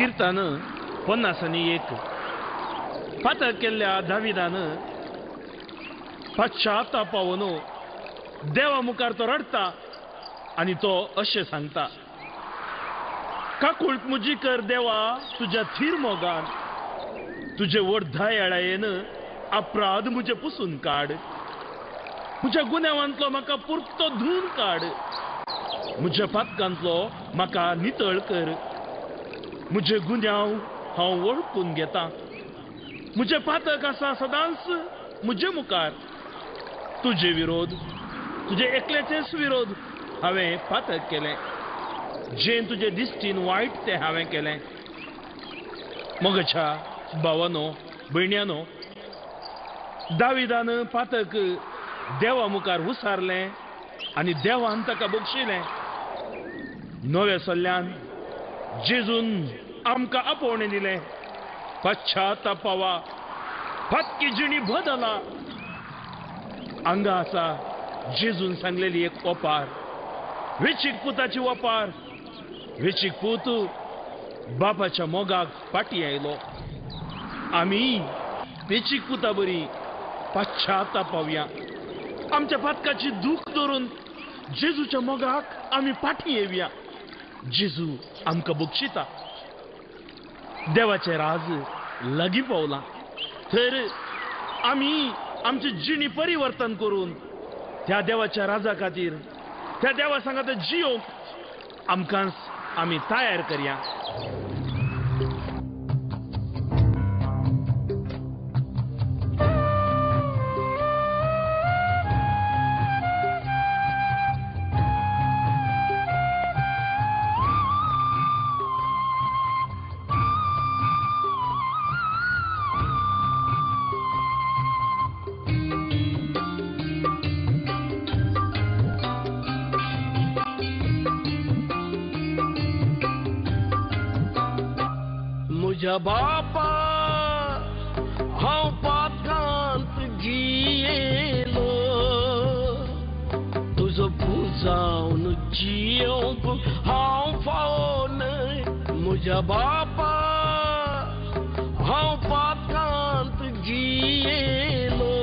किर्तन 51. पातक केल्ल्या दाविदान पश्चातापावन देवा मुखार तो रडटा आनी तो अशें सांगता, काकूळट मुजी कर देवा तुज्या थीर मोगान, तुजे व्हड दयाळायेन अपराध म्हजे पुसून काड, म्हज्या गुन्यांवांतलो म्हाका पुरतो धुवन काड, म्हज्या पातकांतलो म्हाका नितळ कर, म्हजे गुन्यांव हांव वळखून घेता, म्हजें पातक आसा सदांच म्हजे मुखार, तुजे विरोध तुजे एकल्याचेच विरोध हांवें पातक केलें, जें तुजे दिश्टीन वायट तें हांवें केलें. मगच्या भावानो भयण्यानो, दाविदान पातक देवा मुखार उसारलें आनी देवान ताका बक्षिलें. नव्या सल्ल्यान जेजून आमकां आपोवणें दिलें, पश्चातापावा, फातकी जिणी बदला. हांगा आसा जेजून सांगलेली एक ओपार, वेचीक पुताची ओपार. वेचीक पूत बापाच्या मोगाक फाटीं आयलो. आमी वेचीक पुता बरी पश्चातापावया, आमच्या पातकाची दूख धरून जेजूच्या मोगाक आमी फाटीं येवया. जेजू आमकां बक्षिता. देवाचें राज लागीं पावलां, तर आमी आमची जिणी परिवर्तन करून त्या देवाच्या राजा खातीर, त्या देवा सांगात जियोंक आमकां आमी तयार करया. म्हज्या बापा हांव पातकांत जियेलो, तुजो पुजावन जियोंक हांव फावो न्हय. म्हज्या बापा हांव पातकांत जियेलो,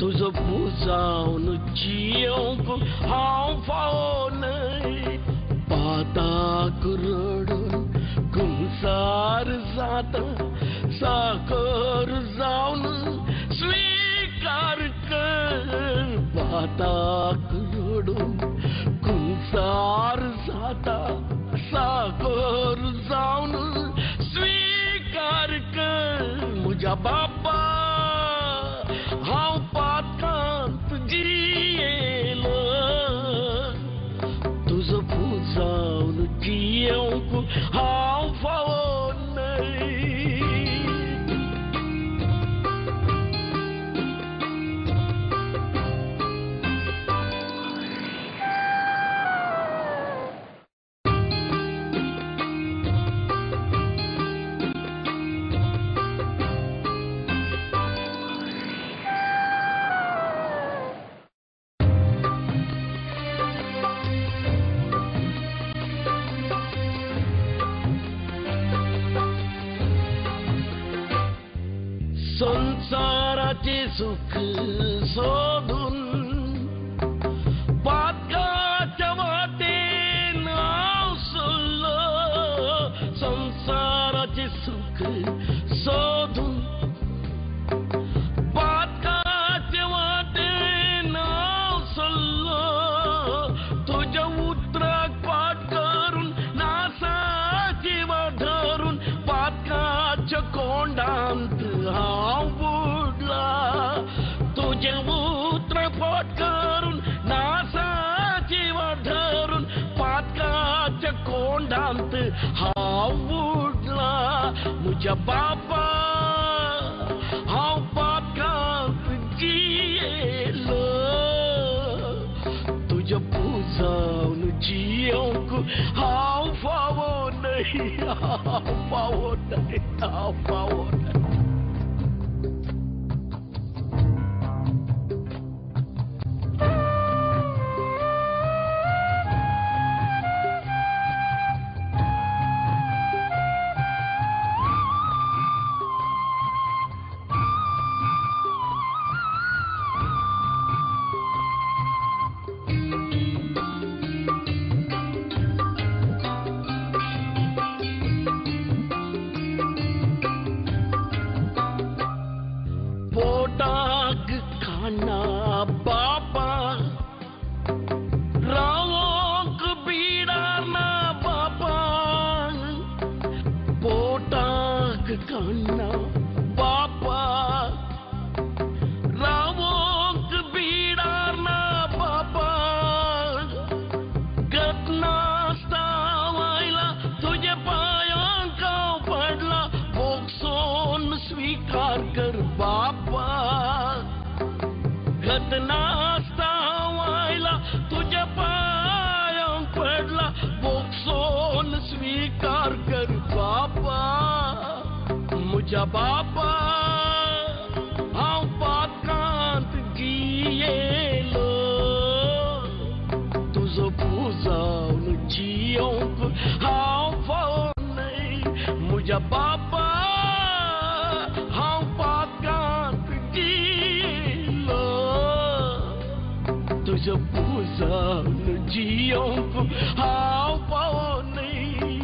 तुजो पुजावन जियोंक हांव फावो न्हय. पाताक रडून कुमसार जाता, साकर जावन स्वीकार कर. पाताक रडून कुमसार जाता, साकर जावन स्वीकार कर. म्हज्या बापा हांव पातकांत जियेलो, तुजो पुजावन जियोंक हांव फावो न्हय. संसाराचे सुख सोदून पातकाच्या वाटेन हांव सरलो, संसाराचे सुख सोदून पातकाच्या वाटेन हांव सरलो, तुज्या उतराक पाठ करून नासाची वाट धरून पातकाच्या कोंडांत हांव बुडला, तुजें उतर पोट करून नासाची वाट धरून पातकाच्या कोंडांत हांव बुडला. म्हज्या बापा हांव पातकांत जियेलो, तुज्या पुजावन जियोंक हांव फावो न्हय, हांव फावो न्हय, हांव फावो न्हय. काडना बापा, रावोंक बिडार ना बापा, गत नासता आयला तुजे पांयांक हांव पडला, भोगसोन स्विकार कर बापा, गत नासता आयला तुजे पांयांक पडला, भोगसोन स्विकार कर बापा, म्हज्या बापा हांव पातकांत जियेलो, तुजो पुजावन जियोंक हांव फावो न्हय, म्हज्या बापा हांव पातकांत जियेलो, तुजो पुजावन जियोंक हांव फावो न्हय,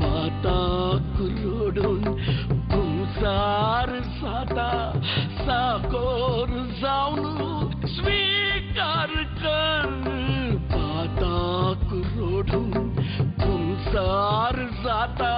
पाताक रडून कुमसार जाता, साकोर जावन स्विकार कर, पाताक रडून कुमसार जाता,